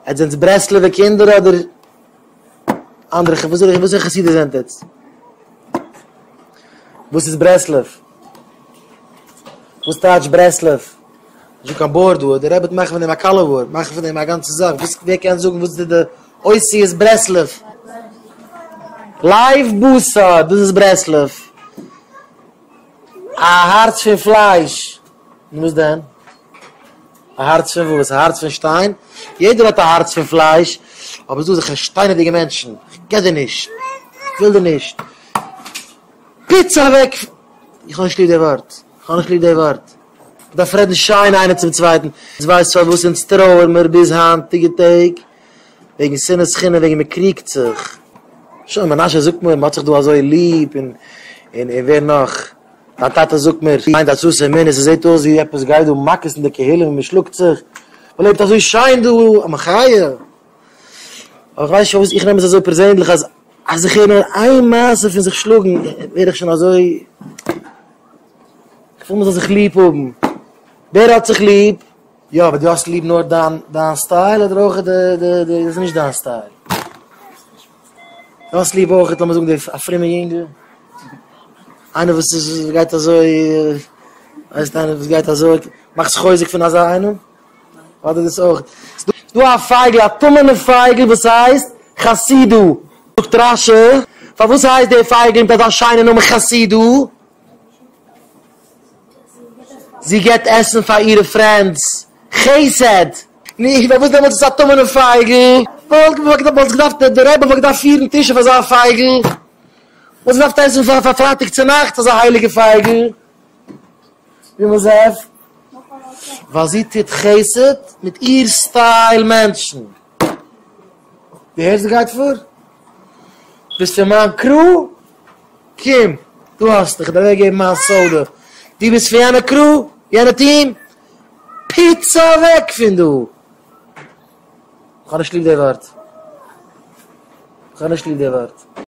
עטס זענטס ברסלב'ע קינדער אדער אנדערע וואס וואסערע חסידות זענט עטס? וואס איז ברסלב? וואס טייטש ברסלב? נישטא קיין בארד דא, דער רבי וועט מאכן פון דעם א קאלעוואר, מאכן פון דעם א גאנצע זאך, וואס ווער קען זאגן וואס איז די אותיות ברסלב? לב בשר, דאס איז ברסלב. א הארץ פון פלייש. נו וואס דען? א הארץ פון וואס? א הארץ פון שטיין? יעדער האט א הארץ פון פלייש, אבער ס'דא אזעלכע שטיינערדיגע מענטשן, כ'געב דיר נישט, כ'וויל דיר נישט, פיץ אוועק, איך האב נישט ליב די ווארט, איך האב נישט ליב די ווארט, מ'דארף רעדן שיין איינער צום צווייטן, דו ווייסט פארוואס אונז טרויערן מיר ביז היינטיגע טעג? וועגן שנאת חינם, וועגן מ'קריגט זיך, שוין מנשה זאגט מיר מ'האט זיך דא אזוי ליב, און און ווער נאך? דיין טאטע זאגט מיר, מיינט עצתו אמונה, ס'זעט אויס ווי עפעס גייט דא מכות אין די קהילה און מ'שלאגט זיך, מ'לעבט אזוי שיין דא, א מחיה. אבער איך ווייס נישט פארוואס איך נעם עס אזוי פערזענליך אז אז איך הער נאר איין מעשה פון זיך שלאגן ווער איך שוין אזוי, איך וויל מ'זאל זיך ליב האבן. ווער האט זיך ליב? יא, אבער דו האסט ליב נאר דיין דיין סטייל אדער אויך די די די דאס איז נישט דיין סטייל? דו האסט ליב אויך לאמיר זאגן די א פרומע יונגל? איינער וואס איז גייט אזוי ווייסט איינער וואס גייט אזוי מאכסט חוזק פון אזא איינעם? אדער דאס אויך? ס'דא א פייגל א טמא'נע פייגל וואס הייסט חסידא. זאגט רש"י פארוואס הייסט די פייגל מיט אזא שיינע נאמען חסידא? זי געבט עסן פאר אירע פרענדס. חסד! נו, פארוואס דעמאלטס איז עס א טמא'נע פייגל? וואלט געדארפט, די רבי וואלט געדארפט פירן טיש אויף אזא פייגל. וואלט געדארפט עסן פאר פאר פרייטאג צונאכטס אזא הייליגע פייגל. ווי זאב? ווייל זי טוט חסד מיט איר סטייל מענטשן. דו הערסט וואס גייט פאר? ביסט פון מיין קרו? קום, דא האסטו, איך וועל דיר אוועקגעבן מיין סאדע. דו ביסט פון יענע קרו? יענע טיעם? פיץ אוועק פון דא! כ'האב נישט ליב די ווארט. כ'האב נישט ליב די ווארט.